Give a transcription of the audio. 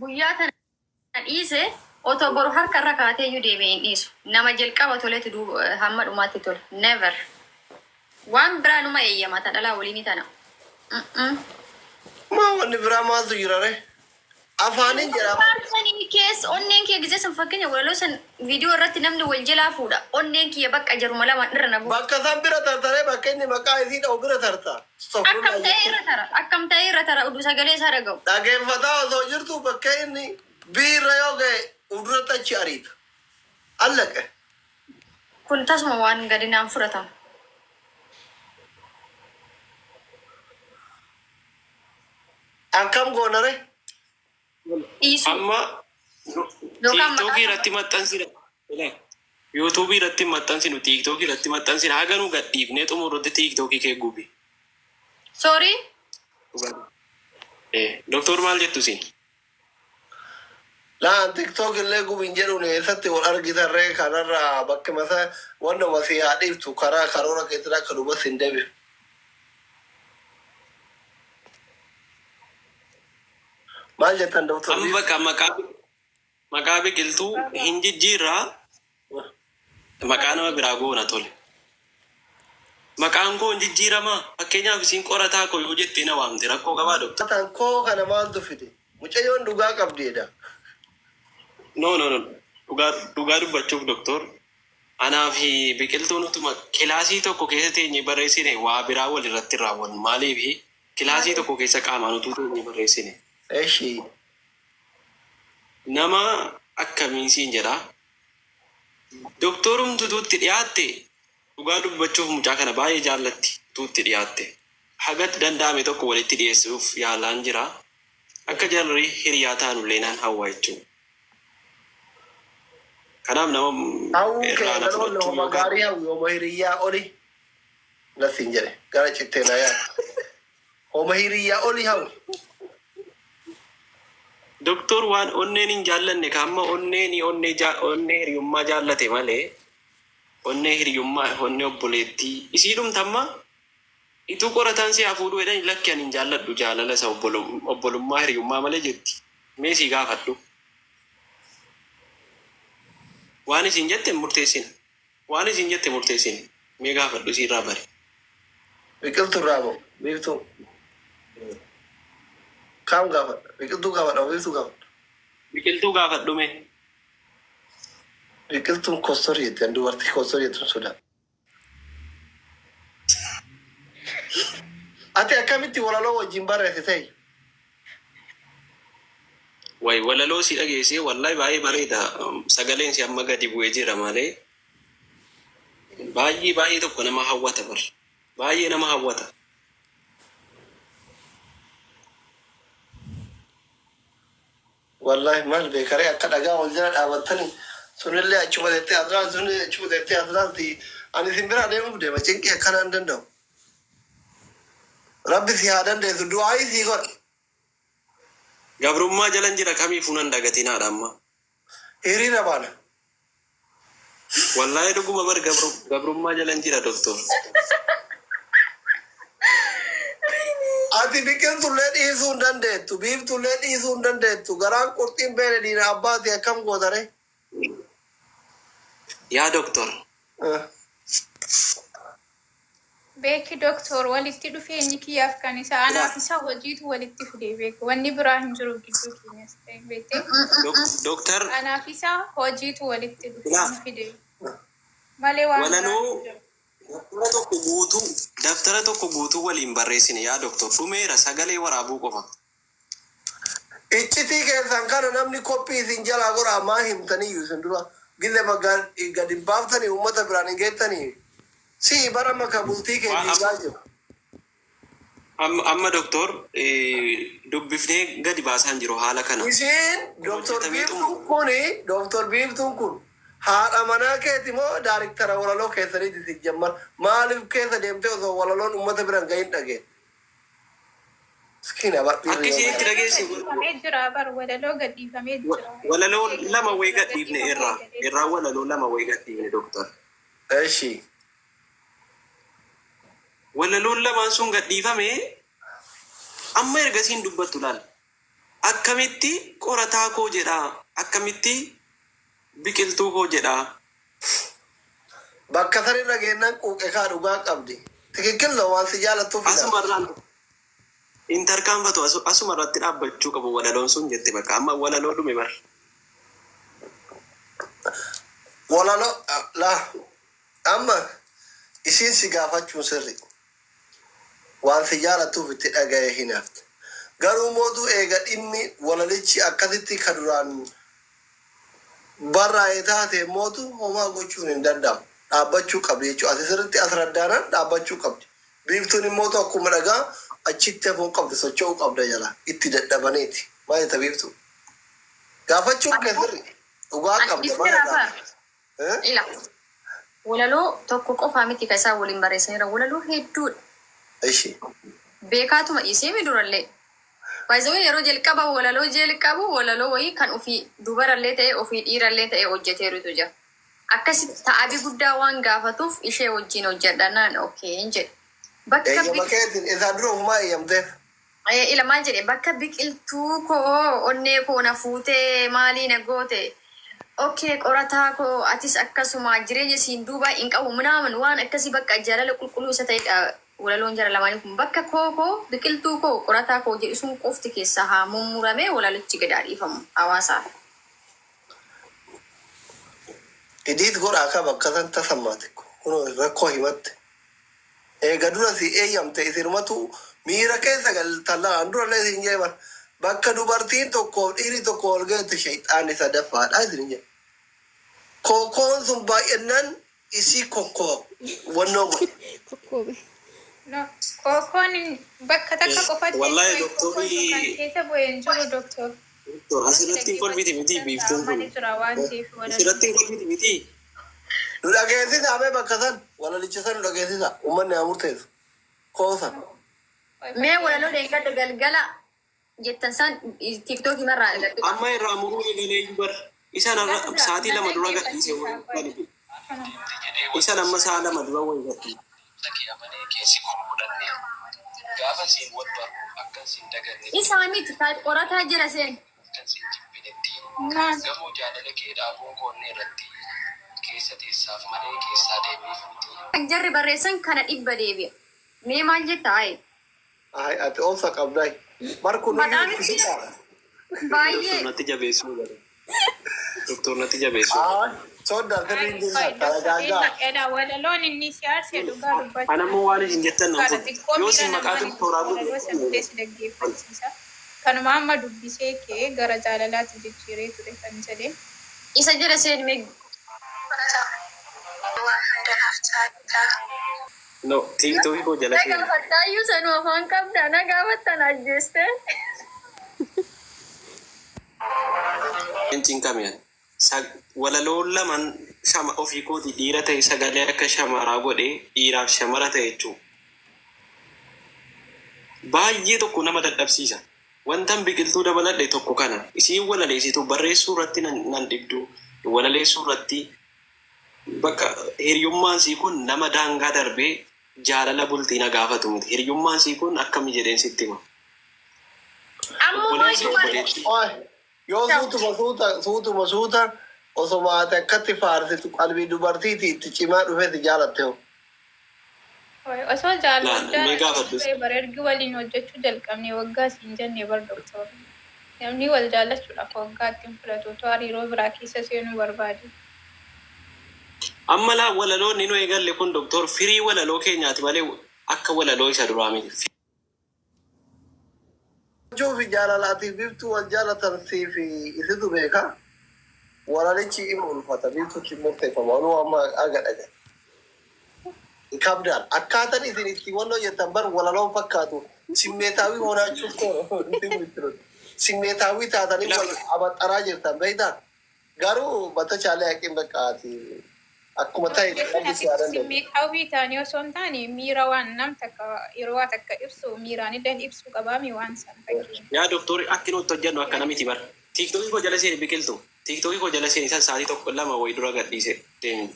Guyyaa tana dhiise otoo boru harka irra kaatee iyyuu deebi'ee hin dhiisu. Nama jalqaba toletu duuba hamma dhumaatti tola. Never. Waan biraa numa eeyyama ta dhalaa waliinii tana. Mm-mm. Maa wanni biraa maaltu jira ree? Afaaniin jedha. Faarsanii keessa onneen kiyya gizee san fakkeenya walaloo san viidiyoo irratti namni wal jalaa fuudha. Onneen kiyya bakka jaruma lamaan irra na buute. Bakka san bira tartaree bakka inni maqaa isii dha'u bira tarta. Akkam Astagfirullah ta'ee jettee. irra tara? Akkam ta'ee irra tara uduu sagalee isaa dhaga'u? Dhageeffataa osoo jirtu bakka inni B irra yoo ga'e ufduratti achi ariita. Allaqe. Kun tasuma waan gadi naan fudhatamu. Akkam goona ree? Dhiisuu. Amma Yookaan maqaa tiiktookii irratti maxxansina. Yuutuubii irratti maxxansinu tiiktookii irratti maxxansina haga nu gadhiifnee xumurrutti tiiktookii kee gubi. Sorry. Doktor maal jettu isin? Laan TikTok illee gubin jedhuun eessatti wal argitan ree kanarraa bakki masa wannuma si haa dhiiftu karaa karoora keetiin akka duubas hin deebi'u. Maal jettan Doktor Amma Biif? bakka maqaa biqiltuu hin jijjiirraa maqaa nama biraa goona tole. Maqaan koo hin jijjiiramaa? Fakkeenyaaf isin qorataa koo yoo jettee na waamte rakkoo qabaa doktor? Tan koo kana maaltu fide? Mucayyoon dhugaa qabdeedha. No, no, no. Dhugaa dhugaa dubbachuuf doktor anaa fi biqiltuun utuma kilaasii tokko keessa teenye barreessine waa biraa wal irratti hin raawwannu. Maaliif kilaasii tokko keessa qaamaan utuu teenye barreessine. Eshi. Nama akkamiin siin jedha. Doktorumtu utuu itti dhiyaatte dhugaa dubbachuuf mucaa kana baay'ee jaallatti utuu itti dhiyaatte. Haga danda'ame tokko walitti dhiyeessuuf yaalaan jira. Akka jarri hiriyaa taanullee nan hawwa jechuudha. Kanaaf nama Hawwuu kee irraa na galoon fudhachuu homa yookaan gaarii hawwi homa hiriyyaa oli nasiin jedhe gara cittee na yaa. Homa hiriyyaa oli hawwi. Doktor waan onneen hin jaallanne ka amma onneen onnee jaa- onnee hiriyummaa jaallate malee onnee hiriyummaa onnee obboleettii isii dhumta amma ituu qorataan si haa fuudhuu jedhani lakki ani hin jaalladhu jaalala isa obbolu- obbolummaa hiriyummaa malee jetti mee sii gaafadhu waan isin jette hin murteessina waan isin jette murteessina mee gaafadhu isiirraa bari. Biqiltuu irraa moo biiftuu? Kaam gaafadha? Biqiltuu gaafadha moo biiftuu gaafadha? Biqiltuu gaafadhu mee. Biqiltuun kostorii jetti ani dubartii kostorii jettuun sodaadha. Ati akkamitti walaloo wajjin barreessite? Way walaloo si dhageessee wallahi baay'ee bareeda sagaleen si amma gadi bu'ee jira malee baay'ee baay'ee tokko nama hawwata bar baay'ee nama hawwata. Wallahi maal beekaree akka dhagaa wal jala dhaabattanii sunillee achuma teettee as laalti sunillee achuma teettee as laalti ani isin biraa deemuuf deema cinqii akkanaa hin danda'u. Rabbi si haa dandeessu du'aayii sii godha. Gabrummaa jalan jira kamiifuu nan dagatinaadha amma. Hiriira baana. Wallahi dhuguma bar gabrummaa jalan jira doktor. Ati biqiltullee dhiisuu hin dandeettu, biiftullee dhiisuu hin dandeettu, garaan qurxiin beene diina abbaati akkam gootare? Yaa doktor. Beeki doktor walitti dhufeenyi kiyyaaf kan isaa anaaf isa hojiitu walitti fide beeku wanni biraa hin jiru gidduu keenyas ta'e beektee Doktar anaaf isa hojiitu walitti Ilaa. dhufee fide malee waan biraa hin walaloo jiru. daftara tokko guutuu daftara tokko guutuu waliin barreessine yaa doktor dhumeera sagalee waraabuu qofa. Iccitii keessan kana namni koppii isin jalaa godhaa maa himtaniyyuu isin dura gize gad hin baaftanii uummata biraan hin geettanii si bara maka bultii kee diigaa jiru. Amma doktor dubbifnee gadi baasaan jiru haala kana. Isiin Doktor Hojjetamee Biiftuun xumuru. kuni Doktor Biiftuun kun haadha manaa keeti moo daariktara walaloo keessaniiti si jammar maaliif keessa deemtee osoo walaloon uummata biraan gahin dhageette? Miskiina bar Akka dhiirri yoo isinitti gahe. dhageesse Gadhiifamee jira bar walaloo gadhiifamee jira. walaloo lama wayii gadhiifne irraa irraa walaloo lama wayii gadhiifne doktor. Eshi. Walaloon lamaan sun gadhiifame amma ergasiin dubbattu laal. Akkamitti qorataa koo jedhaa? Akkamitti biqiltuu koo jedhaa? Bakka sanirra geennaan quuqe kaa dhugaa qabdi. ትክክል ነው waan si jaalattuuf. Asumarraan hin tarkaanfatu, asuma irratti dhaabbachuu qabu walaloon sun jette bakka amma walaloo dhume bar. Walaloo laa amma isiin si gaafachuun sirri. Waan si jaalattuuf itti dhaga'ee hin hafte. Garuu mootuu eega dhimmi walalichi akkasitti ka duraan barraa'e taate mootu homaa gochuun hin danda'amu. Dhaabbachuu qabdi jechuudha. Ati sirriitti as raddaanaan dhaabbachuu qabdi. Biiftuun immoo akkuma dhagaa achitti hafuu qabdi, socho'uu qabda jala itti dadhabaniiti. Maal jetta, Biiftuu? Gaafachuun kee sirri. Dhugaa qabda. Ani Maal raafaa. Eh? Ila. Walaloo tokko qofaa miti kan isaan waliin barreessanidha. Walaloo hedduudha. Ishi. Beekaatuma dhiisee mi durallee. Baay'ee yeroo jalqaba walaloo jalqabu walaloo wayii kan ofii dubarallee ta'e ofii dhiirallee ta'e hojjeteerutu jira. Akkasitti ta'abii guddaa waan gaafatuuf ishee wajjin hojjedhanaan okay hin jedhe. Bakka Eeyyama keetiin isaa dura ofumaa eeyyamteef. Ila maal jedhe, bakka biqiltuu koo onnee koo na fuutee maalii na goote. Okay, qorataa koo atis akkasuma jireenya siin duuba hin qabu minaamin waan akkasii bakka jaalala qulqulluu isa ta'edha. Walaloon jara lamaanii kun bakka koo koo biqiltuu koo qorataa koo jedhu sun qofti keessaa haa mummuramee walalichi gad haa dhiifamu hawaasaaf. Idiit godhaa ka bakka san tasammaate kun rakkoo himatte. Eega dura si eeyyamte isinumatu miira keessa galtallaan durallee isin jee bar. Bakka dubartiin tokkoof dhiirri tokko wal geette shayxaanni sadaffaadha isin jee. Kokoon sun baay'inaan isii kokkoo wannoo godhe. Kokkoobe. No, kookoon bakka takka qofatti Wallahi kookoon sun kan keessa bu'ee hin jiru, doktor. Doktor, asirratti hin kolfiti miti Biiftuun kun. Amma jira waan ta'eef walaloo. Asirratti hin kolfiti miti. Nu dhageessisa mee bakka san walalicha san nu dhageessisa, uummanni haa murteessu. Koosa. Mee walaloo deeggadda galgala jettan san TikTokii marraa argadhu. Amma irraa muruu eegalee iyyuu bar. Isaan har'a sa'aatii 2 dura gadhiise wayi. Isaan amma sa'a 2 dura wayi gadhiise. Kee amanee keessi koo fudhanne gaafa siin wal baruu akkan siin daganne Isaa miti qorataa jira seen. akkan siin jibbinetti Maal? gamoo jaalala kee dhaabuun koonnee irratti keessa teessaaf malee keessaa deebiif miti. Kan jarri barreessan kana dhibba deebi'a. Mee maal jetta ayi? Ay, ati obsa qabdaa. Bar kun Maqaan baay'ee Doktor, natti jabeessuu bara. Doktor, natti jabeessuu. Soddaan sirriin jirra. Taragaagaa. Edha walaloon inni si aarsee dhugaa dubbachuu. Ana immoo waan isin jettan nan Kana fudhu. xiqqoo Yoo miira isin maqaa namaa doktoraa walaloo san si dhaggeeffachiisa. Kanuma amma dubbisee kee gara jaalalaatti jijjiiree ture kan jedhee. Isa jala seen mee. Waan hundanaaf caalaa. No, TikTokii koo jala Na seeni. gaafattaayyuu sanuu afaan qabda na gaafattan ajjeeste. Cinqame. Walaloon laman shama ofii kooti dhiira ta'e sagalee akka shamaraa godhee dhiiraaf shamara ta'e jechuudha. Baay'ee tokko nama dadhabsiisa. Wantan biqiltuu dabaladhe tokko kana. Isiin walaleessitu barreessuu irratti nan dhibdu. Walaleessuu irratti bakka hiriyummaan sii kun nama daangaa darbee jaalala bultii na gaafatu miti. Hiriyummaan sii kun akkami jedheen sitti hima. Ammoo Obboleessi maal obboleettii. Oy, yoo suutuma suuta suutuma suuta osoma ati akkatti faarsitu qalbii dubartiiti itti cimaa dhufee si jaalatte hoo. Osoo Laal, mee gaafadhu. jaalladhaa bara ergi waliin hojjechuu jalqabne waggaa siin jenne bar, doktor. Namni wal jaallachuudhaaf waggaa ittiin fudhatu otoo hariiroo biraa keessa seenuu barbaade. Amma laa walaloon inni nu eegalle kun, doktor, firii walaloo keenyaati malee akka walaloo isa duraa miti. Jechuu fi jaalalaatiif Biiftuu wal jaalatan siif isitu beeka. Walalichi ima ulfata, Biiftuutti murteeffama. Onuu amma aga dhaga. Kabdaan akkaataan isin itti walloo jettan bar walaloon fakkaatu ስሜታዊ ሆናችሁ እኮ ነው እንትን የምትሉት። ስሜታዊ taatanii wal abaxaraa jirtan beektaa. Garuu በተቻለ አቅም በቃ ati akkuma ta'e qalbii si haa danda'u. ስሜታዊ ta'anii osoo hin taane miira waan nam takka yeroo waa takka ibsu miiraan illee ibsuu qabaami waan sana fakkeenya. Yaa doktori, akki nuti hojjennu akkana miti bara. TikTokii koo jala seeni, Biqiltu. TikTokii koo jala seeni, san sa'aatii 1 2 wayii dura gadhiise deemi.